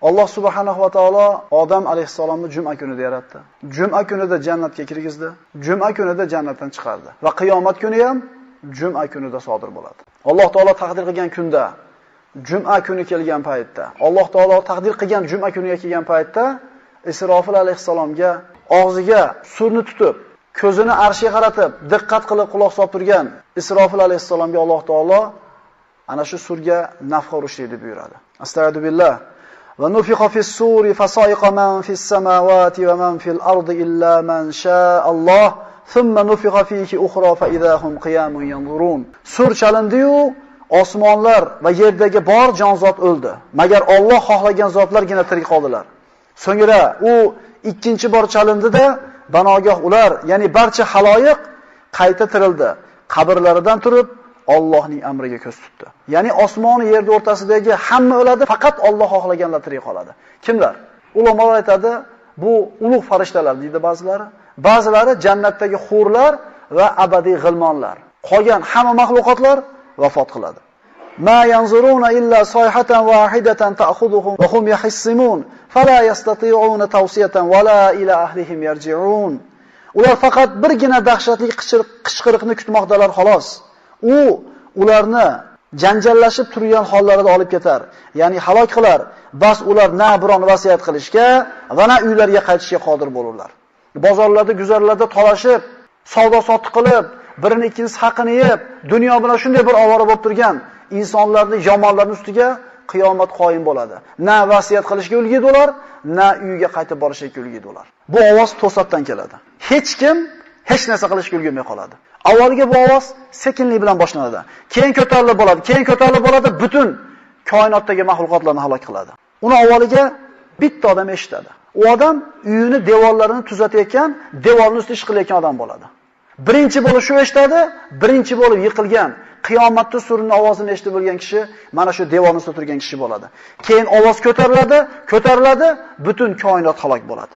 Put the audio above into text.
Alloh subhanahu va taolo Odam alayhissalomni juma kunida yaratdi. Juma kunida jannatga kirgizdi, juma kunida jannatdan chiqardi va qiyomat kuni ham juma kunida sodir bo'ladi. Alloh taolo taqdir qilgan kunda, juma kuni kelgan paytda, Alloh taolo taqdir qilgan juma kuniga kelgan paytda Isrofil alayhissalomga og'ziga surni tutib, ko'zini arshga qaratib, diqqat qilib quloq solib turgan Isrofil alayhissalomga Alloh taolo ana shu surga nafxa urishlikni buyuradi. Astagfiru billah. Va nufiqa fis-suri fasa'iqa man fis-samawati va man fil-ardi illa man sha'a Alloh, thumma nufiqa fihi ukhra fa idahum qiyamun yanzurun. Sur chalindi-yu, osmonlar va yerdagi bor jonzot o'ldi. Magar Alloh xohlagan zotlargina tirik qoldilar. So'ngra u ikkinchi bor chalindi-da, banogoh ular, ya'ni barcha haloyiq qayta tirildi. Qabrlaridan turib Allohning amriga ko'z tutdi. Ya'ni osmon va yerning o'rtasidagi hamma o'ladi, faqat Alloh xohlaganlar tirik qoladi. Kimlar? Ulamolar aytadi, bu ulug' farishtalar deydi ba'zilari. Ba'zilari jannatdagi hurlar va abadiy g'ilmonlar. Qolgan hamma mahluqotlar vafot qiladi. Ma yanzuruna illa sayhatan wahidatan ta'khuduhum wa hum yahissimun fala yastati'una tawsiyatan wala ila ahlihim yarji'un. Ular faqat birgina dahshatli qichqiriqni kutmoqdalar xolos. U ularni janjallashib turgan hollarida olib ketar, ya'ni halok qilar. Bas ular na biron vasiyat qilishga va na uylariga qaytishga qodir bo'lurlar. Bozorlarda, guzarlarda talashib, savdo sotiq qilib, birini ikkinchisi haqini yeb, dunyo bilan shunday bir ovora bo'lib turgan insonlarni, yomonlarning ustiga qiyomat qoyim bo'ladi. Na vasiyat qilishga ulgiydi ular, na uyga qaytib borishga ulgiydi ular. Bu ovoz to'satdan keladi. Hech kim hech narsa qilishga ulgurmay qoladi. Avvaliga bu ovoz sekinlik bilan boshlanadi. Keyin ko'tarilib bo'ladi, keyin ko'tarilib bo'ladi, butun koinotdagi mahluqotlarni halok qiladi. Uni avvaliga bitta odam eshitadi. U odam uyini devorlarini tuzatayotgan, devorning ustida ish qilayotgan odam bo'ladi. Birinchi bo'lib shu eshitadi, birinchi bo'lib yiqilgan, qiyomatda surning ovozini eshitib bo'lgan kishi mana shu devorning ustida turgan kishi bo'ladi. Keyin ovoz ko'tariladi, ko'tariladi, butun koinot halok bo'ladi.